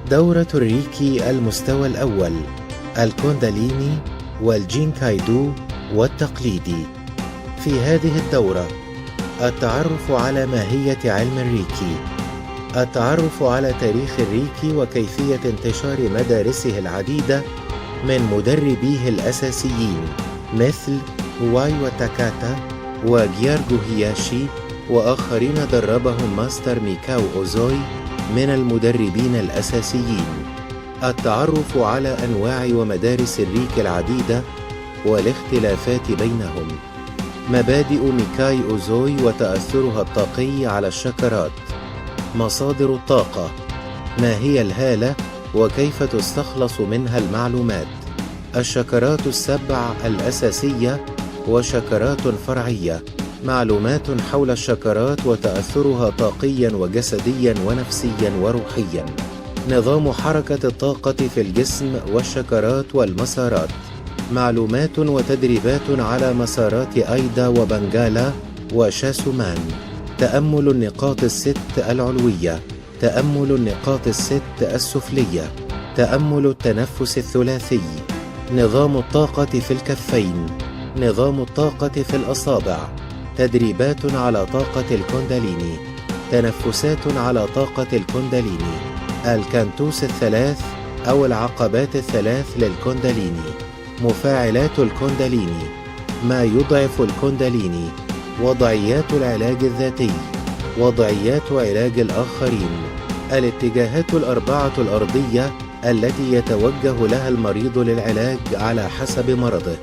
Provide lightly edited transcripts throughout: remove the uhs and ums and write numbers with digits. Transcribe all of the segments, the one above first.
دورة الريكي المستوى الأول، الكونداليني والجينكايدو والتقليدي. في هذه الدورة: التعرف على ماهية علم الريكي، التعرف على تاريخ الريكي وكيفية انتشار مدارسه العديدة من مدربيه الأساسيين مثل هوايو تاكاتا وجيارجو هياشي وآخرين دربهم ماستر ميكاو أوزوي من المدربين الأساسيين. التعرف على أنواع ومدارس الريكي العديدة والاختلافات بينهم. مبادئ ميكاي أوزوي وتأثرها الطاقي على الشكرات. مصادر الطاقة، ما هي الهالة وكيف تستخلص منها المعلومات. الشكرات السبع الأساسية وشكرات فرعية. معلومات حول الشكرات وتأثرها طاقيا وجسديا ونفسيا وروحيا. نظام حركة الطاقة في الجسم والشكرات والمسارات. معلومات وتدريبات على مسارات أيدا وبنغالا وشاسومان. تأمل النقاط الست العلوية، تأمل النقاط الست السفلية، تأمل التنفس الثلاثي، نظام الطاقة في الكفين، نظام الطاقة في الأصابع، تدريبات على طاقة الكونداليني، تنفسات على طاقة الكونداليني، الكانتوس الثلاث أو العقبات الثلاث للكونداليني، مفاعلات الكونداليني، ما يضعف الكونداليني، وضعيات العلاج الذاتي، وضعيات علاج الآخرين، الاتجاهات الأربعة الأرضية التي يتوجه لها المريض للعلاج على حسب مرضه،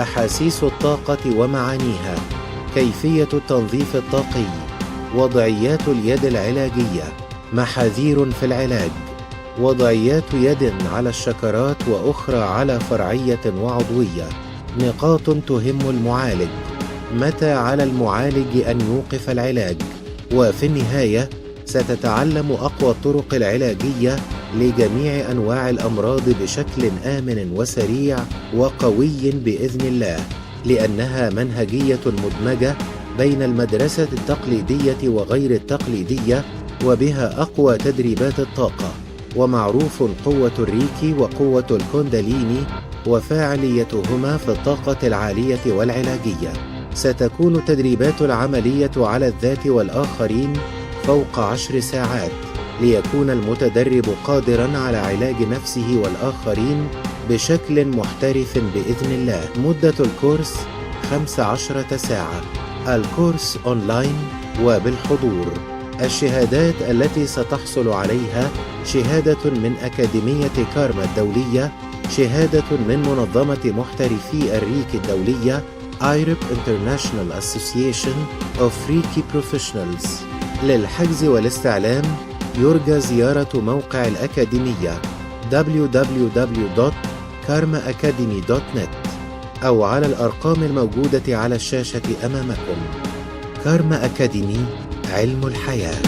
أحاسيس الطاقة ومعانيها، كيفية التنظيف الطاقي، وضعيات اليد العلاجية، محاذير في العلاج، وضعيات يد على الشكرات وأخرى على فرعية وعضوية، نقاط تهم المعالج، متى على المعالج أن يوقف العلاج. وفي النهاية ستتعلم أقوى الطرق العلاجية لجميع أنواع الأمراض بشكل آمن وسريع وقوي بإذن الله، لأنها منهجية مدمجة بين المدرسة التقليدية وغير التقليدية، وبها أقوى تدريبات الطاقة، ومعروف قوة الريكي وقوة الكونداليني وفاعليتهما في الطاقة العالية والعلاجية. ستكون التدريبات العملية على الذات والآخرين فوق 10 ساعات، ليكون المتدرب قادرا على علاج نفسه والآخرين بشكل محترف بإذن الله. مدة الكورس 15 ساعة. الكورس أونلاين وبالحضور. الشهادات التي ستحصل عليها: شهادة من أكاديمية كارما الدولية، شهادة من منظمة محترفي الريكي الدولية IREP International Association of Reiki Professionals. للحجز والاستعلام يرجى زيارة موقع الأكاديمية www.karmaacademy.net أو على الأرقام الموجودة على الشاشة أمامكم. كارما أكاديمي، علم الحياة.